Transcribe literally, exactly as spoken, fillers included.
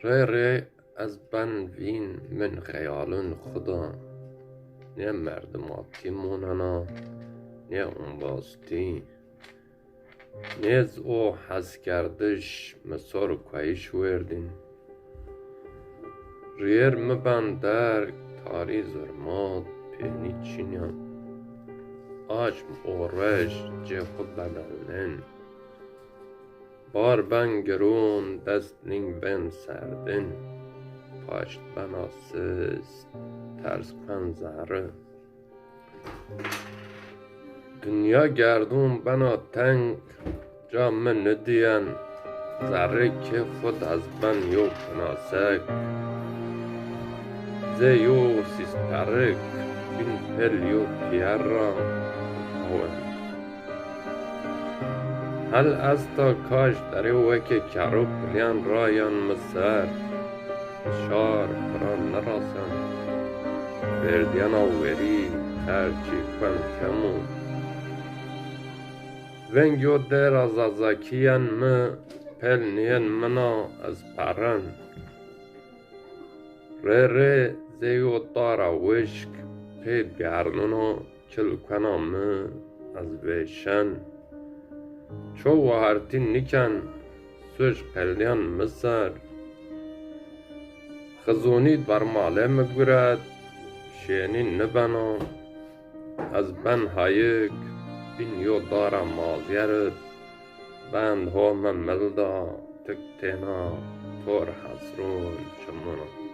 Rê rê ez ben vîn min xeyalun xwu da. Nê merdimatî monena, nê ombastî. Nêz o heskerdiş mi sor kueyiş werdîn. Riyêr mi ben derg, tarî zirmat, pênî çînya. Aşm o reş cê xwu bedewnen. Bar ben girûn, dest ning ben serdin. Paşt bena sist, ters kuen zerri. Dinya gerdûn bena teng, ca mi nidîyen. Zerrê kê xwu d ez ben yo kinasek. Zê yo sîsperrik, bîn pêl yo pîyer ra awen. Hel esta kaş derê weke kerro pilîyan rayan mi ser. Şar pira nirasen. Verdîyena werî her çî kuen kemo. Veng yo dêra zazakîyen mi, pêl nîyen mina ez perren. Rê rê zê yo dara wişk, pê gerdûna kil kuena mi ez vêşen. Ço wahertî nîken, suc qelîyan mi ser. Xizûnî bermalê mi guret, şênî nibena. Ez ben hayik, bîn yo dara mazyer id, bend ho mi mil da, tik têna tor hesrûn çimûn.